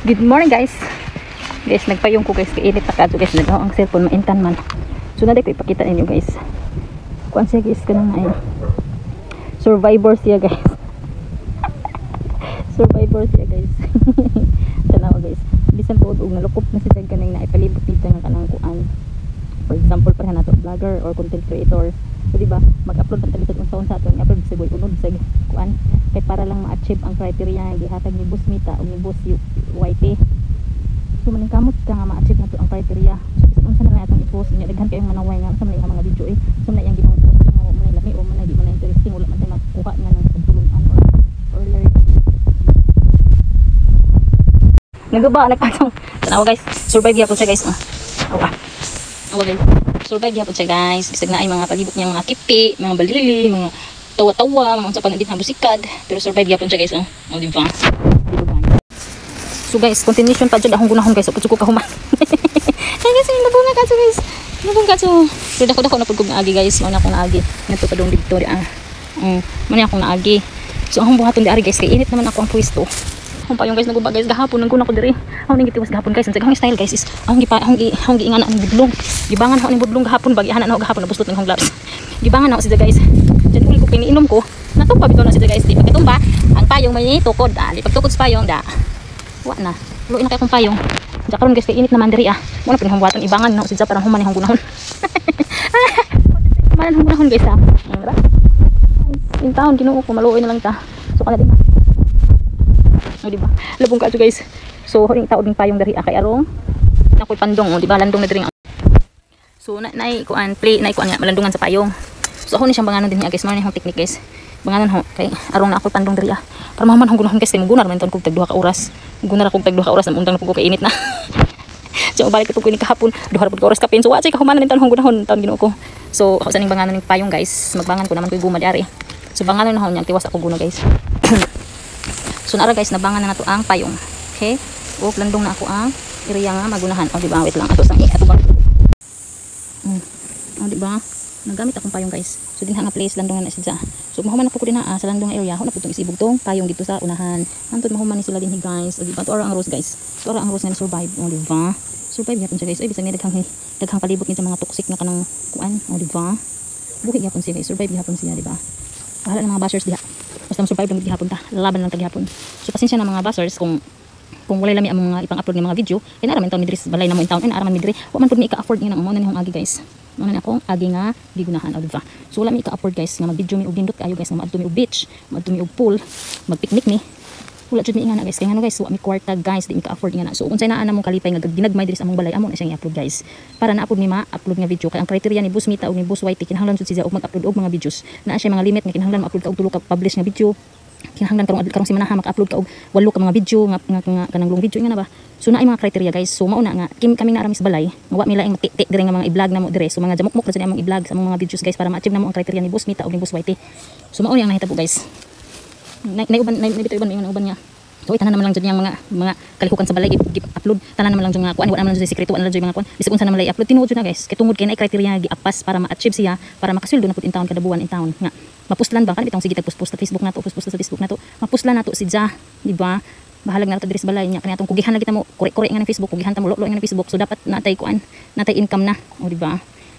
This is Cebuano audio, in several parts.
Good morning, guys. Guys, nagpayong ko, guys, kainit na kadto, guys, nagaw ang cellphone maintan man. So na ko ipakita ninyo, guys. Kuan siya, guys, kanang ay survivor siya, guys. Survivor siya, guys. Tanawa, guys. Bisan tuod og nalukop na siya kanang naipalibot dito nga kanang kuan. For example, pareha nato vlogger or content creator. So di ba, mag-upload man ta bisag unsa-unsa atong i-upload, bisag way unod, bisag kuan, kay para lang ma-achieve ang criteria nga gihatag ni Boss Mita o ni Boss YT. So maningkamot ka nga ma-achieve nato ang criteria. So bisan unsa na lang atong i-post niya, daghan kayong manaway nga unsa man iyang mga video eh. Unsa man iyang ginong post nga man lami o man di man interesting, wala man tay makuha nga ng pagtulungan or learn. Nagaba nagpasong. Tanawa, guys, survive gyapon siya, guys. Oh. Awa. Awa, guys. Survive gyapon siya, guys. Bisag na ay mga palibot niyang mga kipi, mga balili, mga tawa-tawa, mga unsa pa na din busikad, pero survive gyapon siya, guys, oh. Oh, di ba? Di ba, guys? So guys, continuation pa jud akong gunahon, guys. Upod ko kahuman. Ay guys, nabunga ka guys. Nabunga so. Pero dako dako na pud kog naagi, guys. Mao na akong naagi. Ngadto pa dong didto di ah. Mao na akong naagi. So akong buhaton di ari, guys, kay init naman ako ang pwesto. Akong payong, guys, naguba, guys, gahapon nang ko diri. Ako ning gitiwas gahapon, guys. Ang akong style, guys, is akong gipa akong giingana ang budlong. Gibangan ako ning budlong gahapon bag ihana na ako gahapon nabuslot ng akong gloves. Gibangan ako siya, guys. Diyan uli ko kay niinom ko. Natumba bitaw na siya, guys. Di pagkatumba, ang payong may tukod. Ah, di pagtukod sa payong da. Wa na. Luoy na kay akong payong. Diyan karon, guys, kay init naman diri ah. Mo na pinahungwatan ibangan na siya para human akong gunahon. Human akong gunahon, guys, ah. Diba? In town Ginoo ko, maluoy na lang ta. So kana din. O, di ba? Labong ka guys. So huling taod ning payong diri ah, kay arong nakoy pandong, o di ba, landong na diri. So na nay kuan play nay kuan nga malandungan sa payong. So ako ni siyang banganon din niya, guys. Mao ni akong technique, guys. Banganon ho kay arong na ako'y pandong diri ah. Para mahuman akong gunahon, guys, kay mugunar man taon kog tag 2 ka oras. Mugunar akong tag 2 ka oras, undang na pud ko kay init na. So balik ko ni kahapon, 2 ra pud ka oras kapin. So wa say kahumanan din taon akong gunahon taon Ginoo ko. So ako sa ning banganon ning payong, guys. Magbangan ko naman ko'y guma di ari. So banganon na ho niya tiwas ako guna, guys. So naara, guys, nabangan na nato ang payong. Okay? O landong na ako ang area nga magunahan. O di ba? Wait lang ato sang ato bang. O di ba? Nagamit akong payong, guys. So dinha nga place landong na siya. So mahuman ako ko dinha ah, sa landong area. Ho na pud tong isibog tong payong dito sa unahan. Hantod mahuman ni sila dinhi, guys. O di ba? Tuara ang rose, guys. Tuara ang rose nga survive. O di ba? Survive gyapon siya, guys. Ay bisag ni daghang daghang palibot ni sa mga toxic nga kanang kuan. O di ba? Buhi gyapon siya, guys. Survive gyapon siya, di ba? Bahala ng mga bashers diha. Basta survive lang gihapon ta. Laban lang ta gihapon. So pasensya na mga bashers kung walay lami ang mga ipang-upload ng mga video. Kay naa man taon mi diri sa balay namo in town. Ay naa man mi diri. Wa man pud mi ka-afford nga nang mo na nihong agi, guys. Mo na ni akong agi nga gigunahan, o di ba? So wala mi ka-afford, guys, nga mag-video mi og nindot kaayo, guys, nga maadto mi og beach, maadto mi og pool, mag-picnic ni. Wala jud mi ingana, guys. Kay ngano, guys, wa mi kwarta, guys, di mi ka-afford nga na. So unsay naa namong kalipay nga ginagmay diri sa among balay, amo na siyang i-upload, guys. Para na-upload mi ma-upload nga video kay ang criteria ni Boss Mita ug ni Boss YT, kinahanglan jud siya og mag-upload og mga videos. Naa siya mga limit nga kinahanglan ma-upload ka og tulo ka publish nga video. Kinahanglan karong karong semana maka-upload ka og walo ka mga video nga kanang long video nga na ba. So naay mga criteria, guys. So mao na nga kim kami naa ra mi sa balay, nga wa mi laing mati diri nga mga i-vlog namo dire. So mga jamukmok na jud among i-vlog sa among mga videos, guys, para ma-achieve namo ang criteria ni Boss Mita ug ni Boss YT. So mao ni ang nahitabo, guys. Na na uban na bitaw uban may uban nga. So tanan naman lang jud niyang mga kalihukan sa balay upload, tanan naman lang jud nga kuan, wala naman lang jud sekreto, wala lang jud mga kuan. Bisag unsa naman lang i-upload, tinuod jud na, guys. Kay tungod kay naay criteria nga giapas para ma-achieve siya, para makasweldo na pud in town kada buwan in town nga. Mapuslan ba kan bitong sige tag post sa Facebook nato, post sa Facebook nato. Mapuslan nato si Ja, di ba? Bahalag na nato diri sa balay niya kani atong kugihan lagi ta mo, kure-kure nga ng Facebook, kugihan ta mo lo nga ng Facebook. So dapat natay kuan, natay income na, o di ba?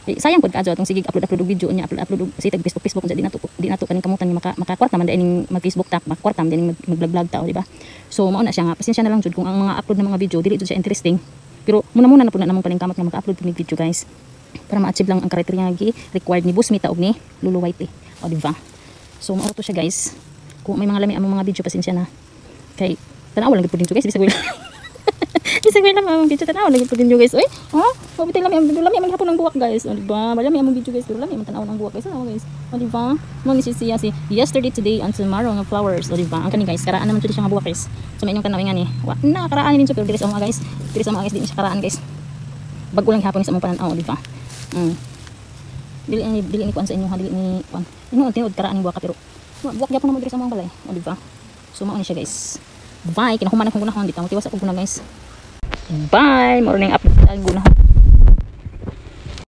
Eh, sayang pud kaadto atong sige upload upload og video niya, upload upload og sige tag Facebook Facebook unsa di nato kaning kamutan nga makakwarta man ning mag Facebook ta, makakwarta man ning mag vlog vlog ta, o di ba? So mao na siya nga pasensya na lang jud kung ang mga upload ng mga video dili jud siya interesting. Pero muna muna na pud na namong paningkamot nga maka-upload pud mig video, guys. Para ma-achieve lang ang criteria nga gi required ni Boss Mita ug ni Lulu Whitey. O di ba? So mao to siya, guys. Kung may mga lami ang mga video, pasensya na. Kay tan-awa lang gid pud ninyo, guys, bisag wala ang video, tan-awa lang gid pud ninyo, guys. Oy, ha? Mabitay lami ang video, lami man hapon ang buwak, guys. O di ba? Malami ang video, guys, pero lami man tan-aw ang buwak, guys. Ano, guys? O di ba? Mo ni siya si yesterday, today and tomorrow nga flowers. O di ba? Ang kani, guys, karaan naman jud siya nga buwak, guys. So may inyong tan-aw nga ni. Wa na karaan ninyo pero diri sa mga guys. Diri sa mga guys di siya karaan, guys. Bago lang hapon sa among panan-aw, di ba? Dili ni kuan sa inyo ha, dili ni kuan. Ino tinuod karaan ning buwak pero buwak gyapon naman diri sa among balay. O di ba? So mao ni siya, guys. Bye, kinahuman akong gunahon, di ta mo tiwas ako guna, guys. Bye, morning upload ang gunahon.